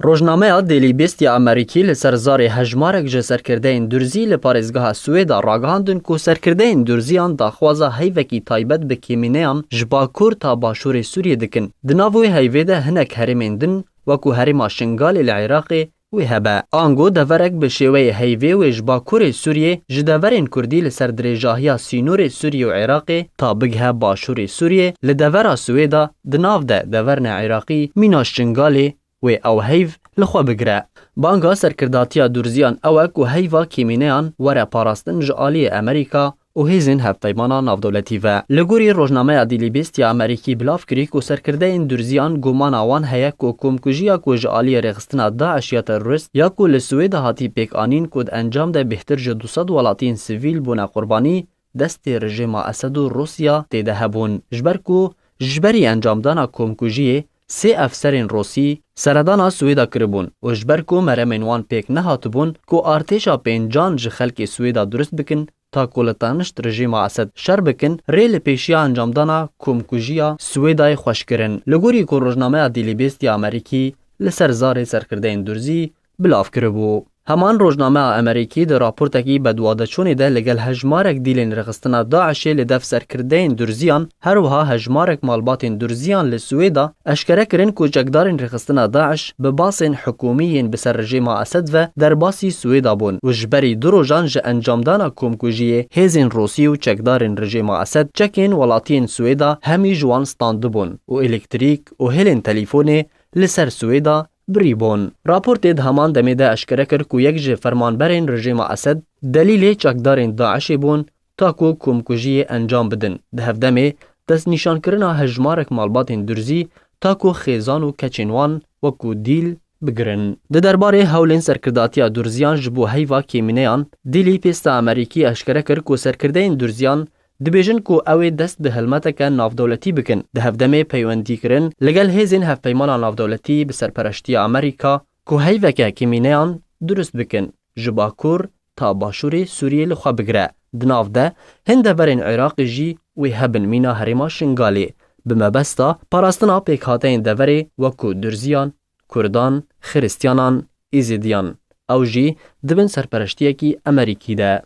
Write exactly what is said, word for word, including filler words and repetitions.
Rojnameya Daily Beast ya Amerîkî li ser zarê hejmarek ji serkirdeyên Durzî li parêzgeha Swêda ragihandin ku serkirdeyên Durziyan daxwaza heyvekî taybet bi kêmîneyan ji bakur ta başûrê Sûriyê dikin. Di nav wê heyvê de hinek herêmên din, wekû herêma Şingalê li Iraqê, wê hebe. Ango deverek bi şêweyê heyvê wê ji bakurê Sûriyê ji deverên Kurdî li ser dirêjahiya sînorê Sûriyê û Iraqê ta bigihe başûrê Sûriyê li devera Swêda di nav de deverne Iraqî mîna Şingalê wê ew heyv li xwe bigire. Banga serkirdatiya Durziyan ew e ku heyva kêmîneyan were parastin ji aliyê Amerîka û hêzên hevpeymana navdewletî ve. Li gorî rojnameya Daily Beast ya Amerîkî bilav kirî ku serkirdeyên Durziyan gumana wan heye ku komkujiya ku ji aliyê rêxistina DAIŞ ya terorist ya ku li Swêda hatî pêkanîn ku di encam de bêhtir ji du sed welatiyên sivîl bûne qurbanî, destê rejêma Esed û Rûsya tê de hebûn. Ji ber ku ji berî encamdana komkujiyê sê efserên Rûsî seredana Swêda kiribûn û ji ber ku meremên wan pêk nehatibûn ku artêşa pêncan ji xelkê Swêda durust bikin, ta ku li tenişt rejîma Esed şer bikin, rê li pêşiya encamdana komkujiya Swêdayê xweş kirin. Li gorî ku rojnameya Daily Beast ya Amerîkî li ser zarê serkirdeyên Durzî bilav kiribû. Heman rojnameya Amerîkî di raportekî beduwadeçûnê de li gel hejmarek dîlên rêxistina DAIŞê li dev serkirdeyên Durziyan, her wiha hejmarek malbatên Durziyan li Swêda eşkere kirin ku çekdarên rêxistina DAIŞ bi basên hikûmî yên bi ser rejêma Esed ve derbasî Swêda bûn û ji berî du rojan ji encamdana komkujiyê hêzên Rûsî û çekdarên rejêma Esed çekên welatiyên Swêda hemî ji wan standibûn û elektrîk û hêlên telîfonê li ser Swêda birî bûn. Raportê di heman demê de eşkere kir ku yek ji fermanberên rejêma Esed delîlê çekdarên DAIŞê bûn ta ku komkujiyê encam bidin. Di hevdemê destnîşankirina hejmarek malbatên Durzî ta ku xêzan û keçên wan wekû dîl bigirin. Di derbarê hewlên serkirdatiya Durziyan ji bo heyva kêmîneyan, Daily Beast ya Amerîkî eşkere kir ku serkirdeyên Durziyan dibêjin ku ew ê dest bi hilmeteke navdewletî bikin, di hevdemê peywendîkirin li gel hêzên hevpeymana navdewletî bi serpereştiya Amerîka ku heyveke kêmîneyan durust bikin, ji bakur ta başûrê Sûriyê li xwe bigire. Di nav de hin deverên Iraqê jî wê hebin mîna herêma Şingalê, bi mebesta parastina pêkhateyên deverê wekû Durziyan, Kurdan, Xiristiyanan, Êzidiyan. Ew jî di bin serpereştiyekî Amerîkî de.